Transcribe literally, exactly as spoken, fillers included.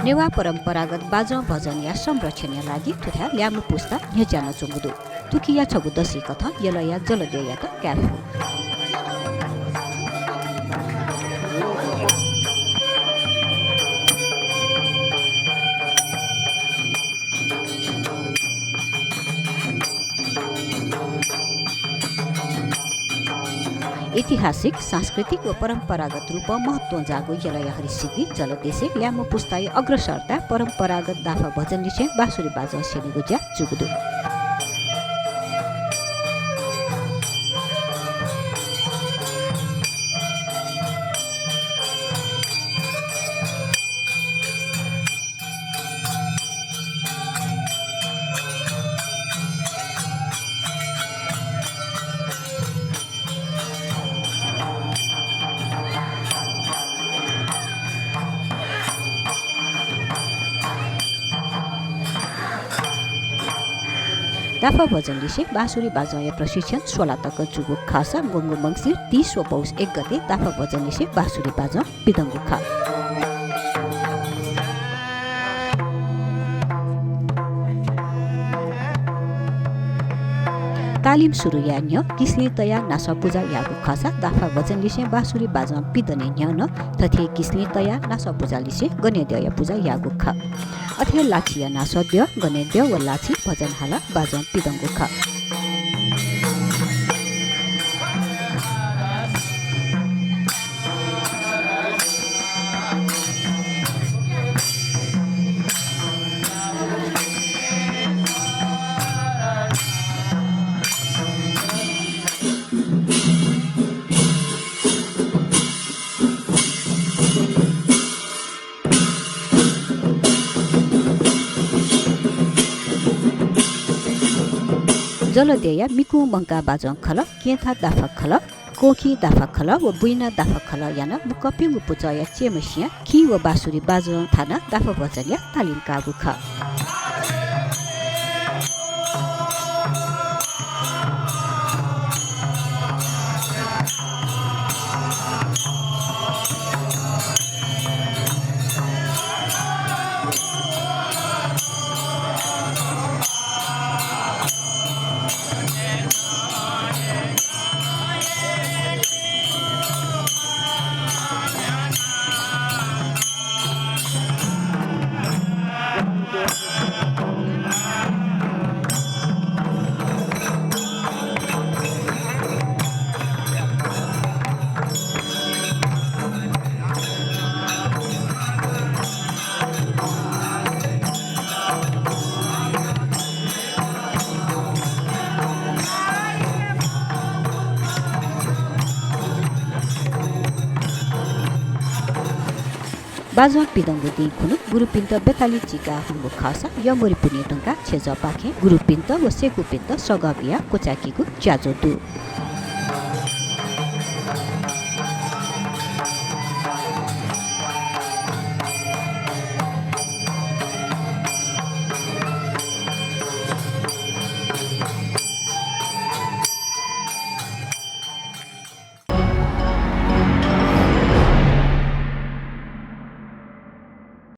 नेवाः परम्परागत बाजं भजनया संरक्षणया लागि थुथाय् ल्याय्म्ह पुस्ता न्ह्यज्यानाच्वंगु दु। थुकिया छगू दसिकथं यलया जलदेयात काये फु। ऐतिहासिक, सांस्कृतिक व परम्परागत रूपं महत्वं जाःगु यलया हरिसिद्धि जलदेशय् ल्याय्म्ह पुस्ताया अग्रसरताय् परम्परागत दाफा भजनलिसें बाँसुरी बाजं स्यनेगु ज्या जूगु दु। दाफा भजनलिसें बाँसुरी बाजंया प्रशिक्षण स्वला तक जूगु खःसा मंगु मंसिर तीस व पौष एक गते दाफा भजनलिसें बाँसुरी बाजं पिदंगु खः। तालिम सुरु याये न्ह्यः किसलिं तयाः नासः पुजा याःगु खःसा दाफा भजनलिसें बाँसुरी बाजं पिदने न्ह्यः नं थथे किसलिं तयाः नासः पुजालिसें गनेद्यःया पुजा याःगु खः। अथे लाछिया नासः द्यः, गनेद्यः व लाछि भजन हालाः बाजं पिदंगु खः। जलदेया मिकुं मंकाः बाजं खलः, केंथा दाफा खलः, कोखी दाफा खलः व बुइना दाफा खलः यानाः मुक्कप्यंगु पुचःया चेमसियां खिं व बाँसुरी बाजं थानाः दाफा भजनया तालिम काःगु खः। बाजं पिदंगु दिं खुन्हु गुरुपिन्त बेकालि चिकाः हंगु खःसा यःमरि पुन्हि धुंकाः छेँजःपाखें गुरुपिन्त व सेकुपिन्त सगः बियाः क्वचाय्केगु ज्याझ्वः दु।